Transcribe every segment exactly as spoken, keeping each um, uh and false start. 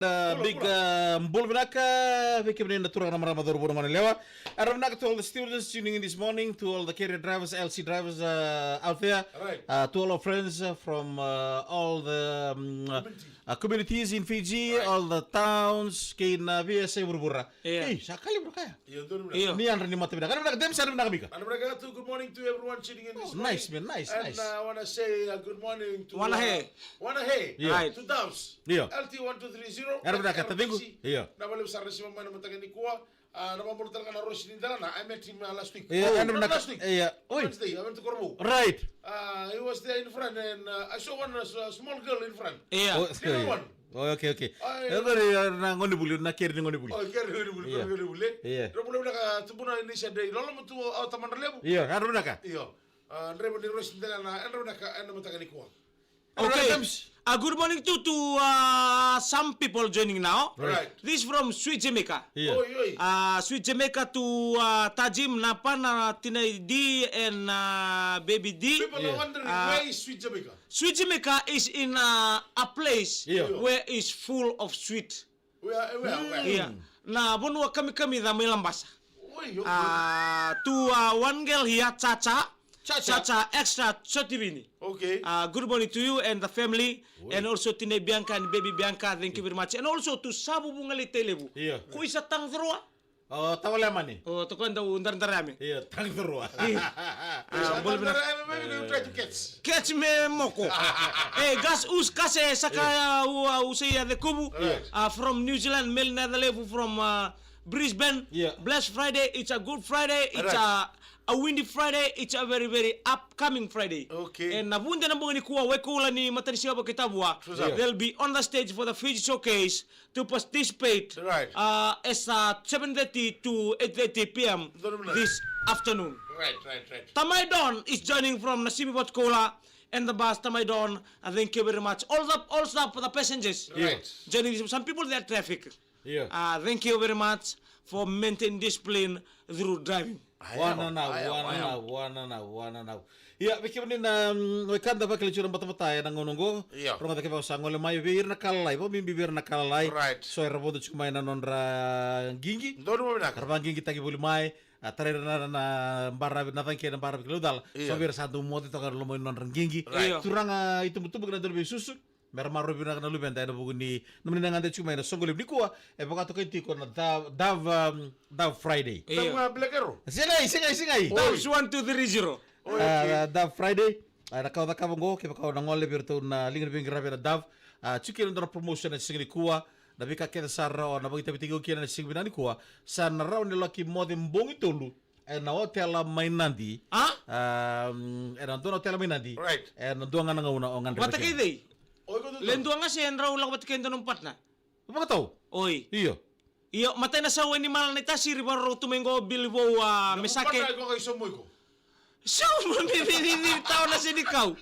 Uh, big, uh, bula vinaka vei kemuni na turaga na marama, cauravou, na gone yalewa. Yadra vinaka to all the students tuning in this morning, to all the carrier drivers, L C drivers, uh, out there. Right. Uh, to all our friends, uh, from, uh, all the, um, uh, communities in Fiji, right, all the towns kei na veiyasai vuravura. Yeah. Ei, sa kali bro kaya. Io, donu. Io. Ni yadra ni mata vinaka. Yadra vinaka Dems, yadra vinaka Mika. Yadra vinaka tu, good morning to everyone tuning in this morning. Oh, nice, man, nice, nice. And, uh, I wanna say, uh, good morning to, uh, Wanahe. Wanahe. Yeah. Right. To Doves. Io. L T one two three zero. Yadra vinaka, Taciqu. Io. Na vakalevu sara na siva mai na mataka nikua. Ah, na vakabula tale ga na Rosi ni Delana. I met him, uh, last week. Io, oh, yadra vinaka. Not last week. Io. Oi. Wednesday, I went to Korovou. Right. Ah, he was there in front and, uh, I saw one, uh, s-, uh, small girl in front. Io. Oh, little one. Oh, okay, okay. Io. Yadra, uh, na gonevuli, na keri ni gonevuli. Oh, keri ni gonevuli, io, keri ni gonevuli. Io. Yadra bula vinaka tubuna ni sa dei loloma tu, uh, Tamadra Levu. Io, yadra vinaka. Io. Ah, draiva ni Rosi ni Delana, yadra vinaka ena mataka nikua. Okay. Uh, good morning to, to, uh, some people joining now. Right. This from Sweet Jamaica. Yeah. Oi, oi. Uh, Sweet Jamaica to, uh, Tajim, Napa, na Tina D and, uh, Baby D. People are wondering, uh, where is Sweet Jamaica? Sweet Jamaica is in, uh, a place, yeah, where is full of sweet. Where, where, where? Yeah. Na vanua kamikamica mai Labasa. Oi, oi. Ah, to, ah, one girl here, Chacha. Chacha. Chacha, extra Chotivini. Okay. Ah, good morning to you and the family. Oi. And also Tina Bianca and baby Bianca, thank you very much. And also to Savu Vungalei Tailevu. Yeah. Ko isa tagicurua? Oh, tavale mani. Oh, toka dau daradara yame. Io, tagicurua. Io. Ah, bula vinaka. Maybe they try to catch. Catch me moko. Eh, gas us kase saka, yeah, uh, uh, usai ya the kubu. Right. Uh, from New Zealand, Mel Netherlevu from, uh, Brisbane. Yeah. Blessed Friday, it's a good Friday, it's, right, a, a windy Friday, it's a very, very upcoming Friday. Okay. And na vude na bogi nikua, Wekula ni Matanisiga Vakitavua. True that. Yeah. They'll be on the stage for the Fiji Showcase to participate, right, uh, as, uh, seven thirty to eight thirty P M this afternoon. Right, right, right. Tamai Don is joining from Nasimi Vatukula and the bus, Tamai Don. Uh, thank you very much. All the, all stuff for the passengers. Right. Joining some people, they are traffic. Yeah. Uh, thank you very much for maintain discipline through driving. Wananau, wananau, wananau, wananau. Ia, vei kemuni na, mm, wekada vakila tu na batabata ena gauna oqo. Ia. Rogoca kevaka sa gole mai vei ira na ka lalai, vakabibi vei ira na ka lalai. Right. So era vodo tiko mai na nodra qiqi. Donu vinaka. Ra vaqigitaki voli mai, a, tarai ira na, na baravi, na cagi kei na baravi ki laucala. Ia. So vei ira sa dau moce toka na loma ni nodra qiqi. Right. Ia. Turaga itubutubu kei na dau veisusu. Mera maroroya vinaka na luveda ena vuku ni nomuni na gade tiko mai na soqo levu nikua, e vakatokai tiko na Dove, Dove, um, Dove Friday. Io. Tama Black Arrow. Segai, segai, segai. Doves one two three zero. Oi, ah, okay. Dove Friday. Ah, na ka au cakava oqo, kevaka au na gole vei iratou na liga ni veiqaravi ena Dove. Ah, tiko kina na dua na promotion ena siga nikua. Na veika kece sa rawa na vakaitavitaki iko kina ena siga vinaka nikua. Sa na rawa ni laki moce bogi tolu. Ena otela mai Nadi. A? Um, ena dua na otela mai Nadi. Right. Ena dua ga na gauna o gadreva kina. Vata kei cei? Oi, ko tu. Le dua ga se drau lako vata kei dua nomu partner? Vakatau. Oi. Io. Io, matai na sau e ni mala na itasiri, vakarorogo tu mai qo, bili vou, a, me sake. Na partner ko kai somo iko. Somo ni, ni, ni, ni tau na senikau.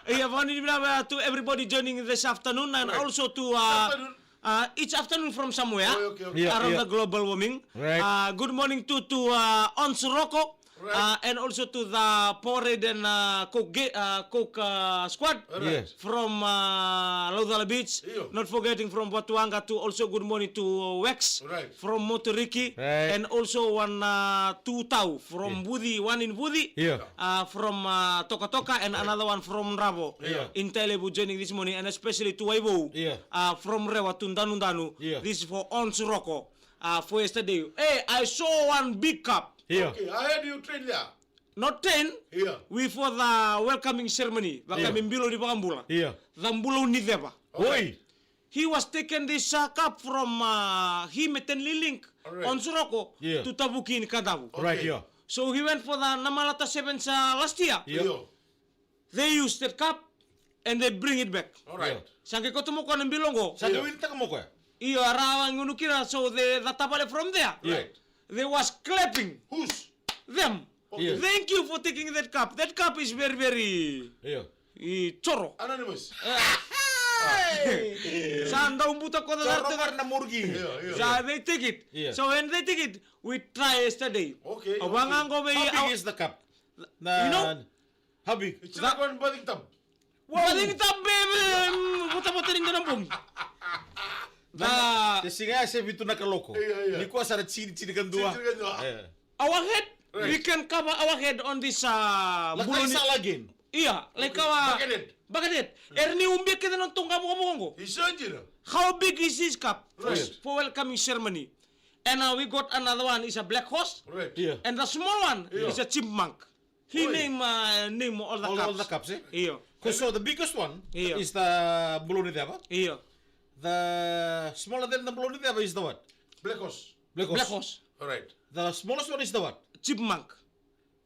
Ia, vakanuinui vinaka to everybody joining this afternoon and also to, a, uh, each afternoon from somewhere around the global warming. Right. Uh, good morning to, to, uh, Ons Rocco, uh, and also to the Power Raid and, uh, Coke, uh, Coke, uh, Squad from, uh, Laucala Beach. Not forgetting from Vatuwaqa to also good morning to, uh, Wax from Moturiki and also one, uh, Tutau from Vuci, one in Vuci. Uh, from, uh, Tokatoka and another one from Dravo in Tailevu joining this morning, and especially to Waivou, uh, from Rewa to Danudanu. This is for Ons Rocco, uh, for yesterday. Hey, I saw one big cup. Okay, I heard you train there. Not train. We for the welcoming ceremony. Vakami bilo ni vakabula. The Bulou ni Ceva. Oi. He was taken this, uh, cup from, uh, him e Tenley Link, Ons Rocco, to Tavuki in Kadavu. Right, yeah. So he went for the Namalata Sevens, uh, last year. They used that cup and they bring it back. All right. Sa qai kauta mai o koya na bilo qo. Sa qai winitaka mai o koya. Io, era a gunu kina, so the, the tavale from there. Right. They was clapping. Who's? Them. Io. Thank you for taking that cup. That cup is very, very i coro. Anonymous. Sa dau buta ko the coro. Sa they take it. So when they take it, we try yesterday. Okay. Au vaqo vei. How big is the cup? You know? How big? It's like one bathing tub. Bathing tub, baby. Buta buta ni dana bum. Da, se siga ya se vitu na kaloko. Io, io. Ni kua sara tini, tini ka dua. Tini, tini ka dua. Eh. Our head, right, we can cover our head on this, uh, like buloni. Like sala again. Ia, like our buckethead. Buckethead. Era ni ubia kece na toga vokavoka qo. Isa dina. How big is this cup? Right. For welcoming ceremony. And, uh, we got another one, is a black horse. Right. Yeah. And the small one, yeah, is a chipmunk. He, oi, name, uh, name all the, all, all cups. The cups, eh? Io. 'Cause so the biggest one, io, is the buloni ceva. Io. The smaller than the buloni ceva is the what? Black horse. Black horse. Black horse. All right. The smallest one is the what? Chipmunk.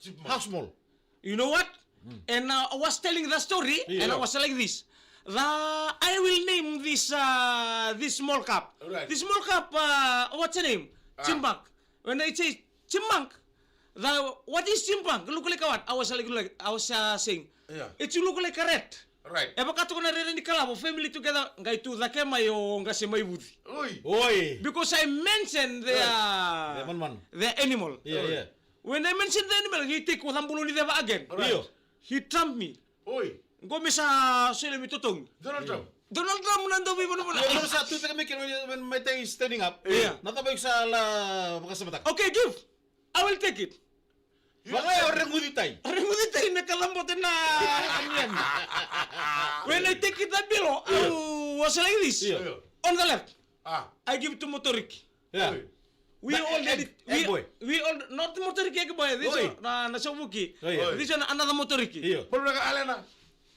Chipmunk. How small? You know what? Mm. And, uh, I was telling the story, yeah, and I was like this. The, I will name this, uh, this small cup. All right. This small cup, uh, what's the name? Ah. Chipmunk. When I say chipmunk, the, what is chipmunk? Look like a what? I was like, like, I was, uh, saying, yeah, it look like a rat. Right. E vaka toka na rere ni kalavo, family together, qai tu cake mai o qase mai vuci. Oi. Oi. Because I mentioned their, right, their animal. Yeah, yeah. When I mentioned the animal, he take with a buloni ceva again. Right. Io. He trumped me. Oi. Qo me sa solia me totogi. Donald Trump. Donald Trump na dau veivanavana. Io, na sa tu teka me kina when, when Matai is standing up. Yeah. Na taba iko sa la vakasamataka. Okay, give. I will take it. Vaka ya o reguci tai. Reguci tai me kalabote na onion. When I take it the below, I was like this. Yeah. On the left. Ah. I give to Motoriki. Yeah. Oi. We, but already, egg, we, egg boy, we all, not Motoriki egg boy. This, oi, one, na, na sauvuki. Oi. This one, another Motoriki. Io. Bro, na ka Alena.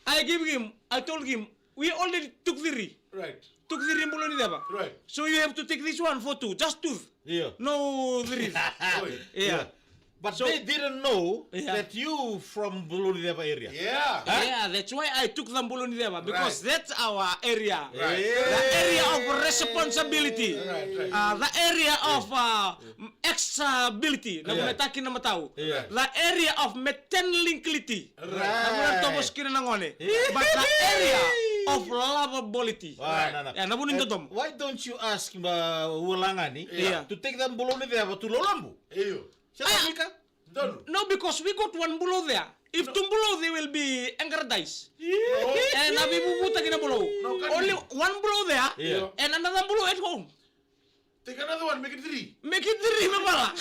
I give him, I told him, we already took three. Right. Took three buloni ceva. Right. So you have to take this one for two, just two. Io. No three. Oi. Yeah. Yeah. But so, they didn't know, yeah, that you from Bulonideva area. Yeah. Huh? Yeah, that's why I took the Bulonideva, because, right, that's our area. Right. Yeah. The area of responsibility. Right, right. Uh, the area of, uh, accessibility. Na, yeah, vuna taki na matau. Yeah. The area of metenilinkliti. Right. Na vuna tovo sikina na gone. Yeah. But the area of lovability. Wow, right, no, no. Yeah, na vuna ni, eh, totomo. Why don't you ask, uh, Ulagani, yeah, to take the Bulonideva to Lolobu? Io. Sa, ah, Africa? Donu. No, because we got one bulo there. If, no, two bulo, they will be aggrandize. Yeah. No. And na veivuvutaki na bulo. No, can be. Only one bulo there, yeah, and another bulo at home. Take another one, make it three. Make it three, me bala.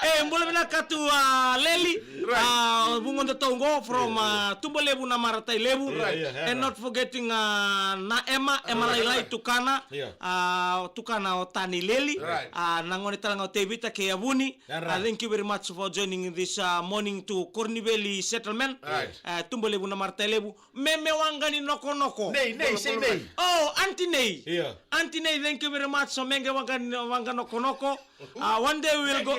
Eh, bula vinaka tu, ah, Leli. Right. Ah, vugoda tau qo from, yeah, yeah, ah, Tuba Levu, Namara, Tailevu. Right. Yeah, yeah, yeah. And not forgetting, ah, na Emma, Emma, right, Lailai, right, tukana. Yeah. Ah, tukana o tani Leli. Right. Ah, na gone tale ga o Tevita kei Avuni. Right. Ah, thank you very much for joining this, ah, morning to Korniveli settlement. Right. Ah, Tuba Levu, Namara, Tailevu. Meme waqa ni nokonoko. Nei, Nei, say Nei. Oh, Auntie Nei. Yeah. Auntie Nei, thank you very much. So, mege waqa ni, waqa nokonoko. Ah, one day we will go.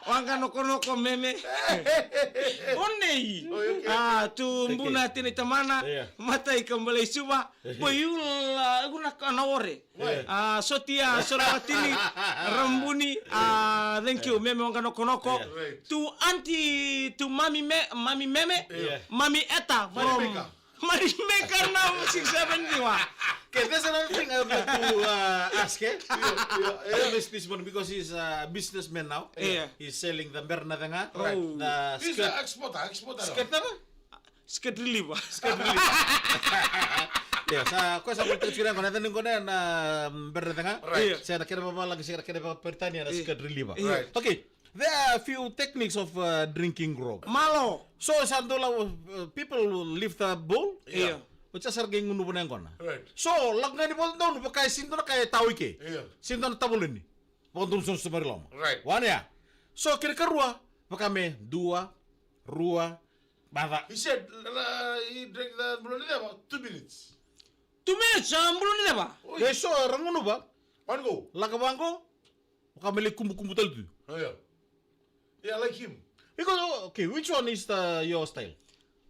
Waqa nokonoko, meme. O Nei. Oh, okay. Ah, tu, okay, Buna, tina i tamana. Yeah. Matai ka balei Suva. Boy, you, ah, guna ka na ore. Why? Ah, sotia, Sorawatini, Rabuni, ah, thank you, meme waqa nokonoko. Yeah. Right. To auntie, to mami me, mami meme, yeah, mami Eta, money from maker. Money maker now, six seven, diwa. Okay, there's another thing I would like to, uh, ask, eh? Yeah, yeah, yeah. This, this one, because he's a businessman now. Yeah. He's selling the berna thing, huh? Right. Oh. The, he's skirt, an exporter, exporter. Skirt, apa? Skirt reliever. Skirt reliever. Ia, sa koya sa volitaka tiko na yaqona, e cava ni yaqona na, mm, berna cega? Right. Ia. Se na kena vavalagi, se na kena vakaperitania na, ia, skirt reliever. Ia. Right. Okay. There are a few techniques of, uh, drinking grog. Malo. So, sa dou la, uh, people will lift the bowl. Ia. Ia. Oti sa ra qai gunuva na yaqona. Right. So, lako ga ni vakadodonu, vaka e sega ni dua na ka e tau i ke. Ia. Sega ni dua na tavoleni. Vakadodonu sosomaraki loma. Right. One ya. So, kena karua, vaka me dua, rua, Baca. He said, uh, he drank the Bulonideva, two minutes. Two minutes, uh, Bulonideva. Oi. Qai so ra gunuva. One go. Lako vaqo. Vaka me lai kubukubu tale tu. Oh, yeah. Yeah, like him. Because, oh, okay, which one is the, your style?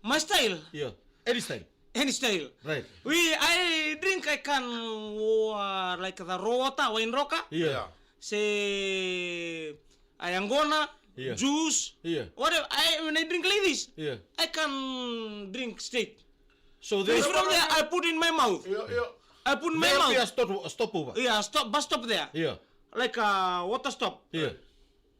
My style? Yeah. Any style? Any style. Right. We, I drink, I can, uh, like the raw water, wine roka. Yeah. Yeah. Se, a yaqona, yeah, juice, yeah, whatever. I, when I drink like this, yeah, I can drink straight. So this, from there, I put in my mouth. Yeah, yeah. I put in my mouth. There be a stop, a stopover. Yeah, stop, bus stop there. Yeah. Like a water stop. Yeah.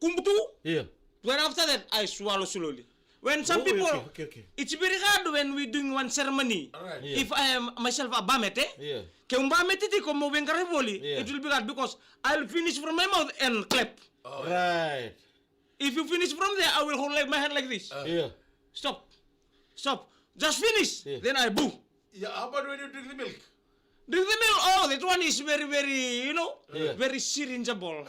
Kumbutu. Yeah. Then after that, I swallow slowly. When some Oh, people, okay, okay, okay. It's very hard when we doing one ceremony. All right. Yeah. If I am myself a bamete, Yeah. ke un bamete tiko mo vengara voli, Yeah. it will be hard because I'll finish from my mouth and clap. Oh, yeah. Right. If you finish from there, I will hold like my hand like this. Uh. Yeah. Stop. Stop. Just finish. Yeah. Then I boo. Yeah, how about when you drink the milk? Drink the milk. Oh, that one is very, very, you know, Yeah. very syringeable.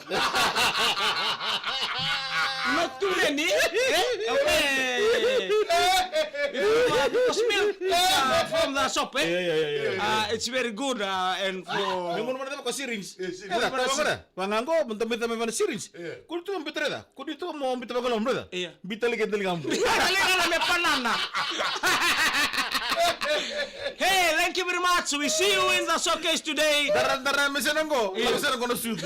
Not too many. Eh? Okay. You know, uh, because milk is, uh, from the shop, eh? Yeah, yeah, yeah, yeah. Uh, it's very good, uh, and for Ni munu mana tava ko syringe. Yes, yes. Ela, tava ngora. Vanga qo, mo tamita me vana syringe. Yeah. Kuri tu mo biuta raica. Kuri tu mo biuta vaqo, mo raica. Yeah. Biuta lika, biuta lika mo. Biuta lika na me panana. Hey, thank you very much. We see you in the showcase today. Dara, dara, me sena qo. Yeah. Me sena qo na suit.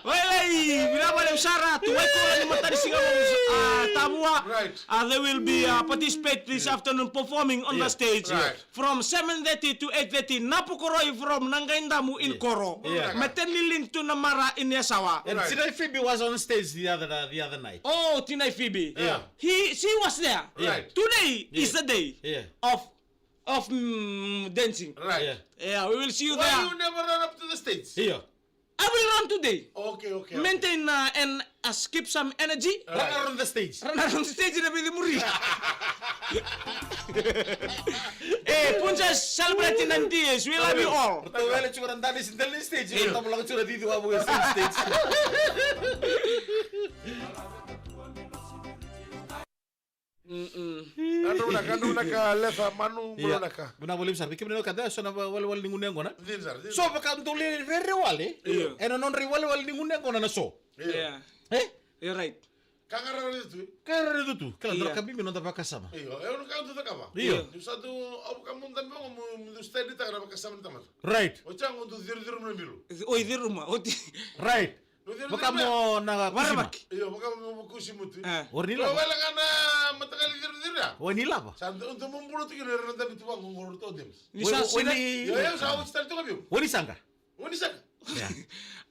Wailai, vinaka vakalevu sara, tu wai kola ni matani siga mo, uh, Tavua. Right. Uh, they will be, uh, participate this afternoon performing on the Yeah. stage. Right. From seven thirty to eight thirty, Napu Koroi from Naqaidamu in Yeah. Koro. Yeah. Matani Lintu Namara in Yasawa. And Right. Tinai Phoebe was on stage the other, the other night. Oh, Tinai Phoebe. Yeah. He, she was there. Yeah. Right. Today Yeah. is the day Yeah. of, of, mm, dancing. Right. Yeah. Yeah, we will see you Why there. You never run up to the stage? Yeah. I will run today. Okay, okay, okay. Maintain, uh, and, uh, keep some energy. Run Right. around the stage. Run around the stage na vili muri. Eh, Punjas celebrating ninety years. We love you all. Ratou wele tiko na dani si dali stage. Ratou lako tiko na didi wa bu stage. Mm-mm. Kadrou na, kadrou na ka leca manu, Ia. Bro na ka. Vinaka vakalevu sara. Vei kemuni na wekada, so na wa-, walewale ni gunu yaqona. Dina sara, dina sara. So vaka dou lai rere wale. Ia. Ena nodra iwalewale ni gunu yaqona na so. Ia. Ia. Eh? You're right. Ka ga rairai tu. Ka rairai tu. Kila Ia. Dou na ka bibi noda vakasama. Io, e ono ka dou cakava. Io. Ia. Ni sa tu au ka muda me mo, mo dou steady taka na vakasama ni tamata. Right. O cia mo dou cirociro na bilo. Oi, ciruma. Oti. Right. Vaka mo na kusi ma. Io, vaka mo kusi mutu. Eh. Ori ni lava. Wale ga na mataqali cirociro ya. Oi ni lava. Sa dou, dou mo bulo tu kina era na dabi tu vaqo qo ratou dems. Ni sa sina. Io, io, sa oti tale tu ga vei au. Oi ni saqa. Oi ni saqa. Ia.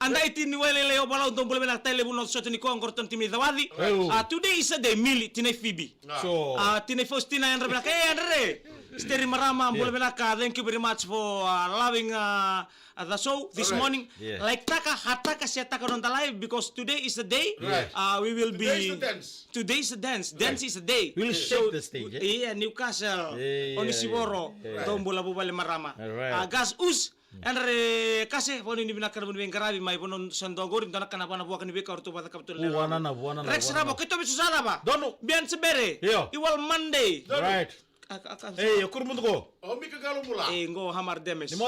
Eda iti ni wai lailai o Valau, dou bula vinaka, Tailevu North Shore, ni ko qo ratou na timi ni Cawaci. Io. Ah, today is a day, Mili, Tinai Phoebe. Ah. So. Ah, Tinai Faustina, yadra vinaka, eh, yadra re. Steri Marama, bula vinaka, thank you very much for, uh, loving, uh, uh, the show this morning. Yeah. Like taka, hataka, se taka noda live because today is the day. Right. Uh, we will be. Today is the dance. Today is the dance. Dance is the day. We'll shake the stage, eh? Ia, Newcastle, Onisivoro, dou bula vuvale marama. All right. Uh, Gas Us, yadra re kase, vakanuinui vinaka na vuni veiqaravi mai vanua sa dua qori, dua na ka na vana vuaka ni veika o ratou vakacakava tu na lewe. Vuana na, vuana na, Rex Ravo, keitou veisu sa cava? Donu. Bian Sebere. Io. Iwal Monday. Donu. Right. Ka, ka, ka, Ei, o Kurumutuko. O Mika Galubula. E, qo Hamar Demes. Ni mo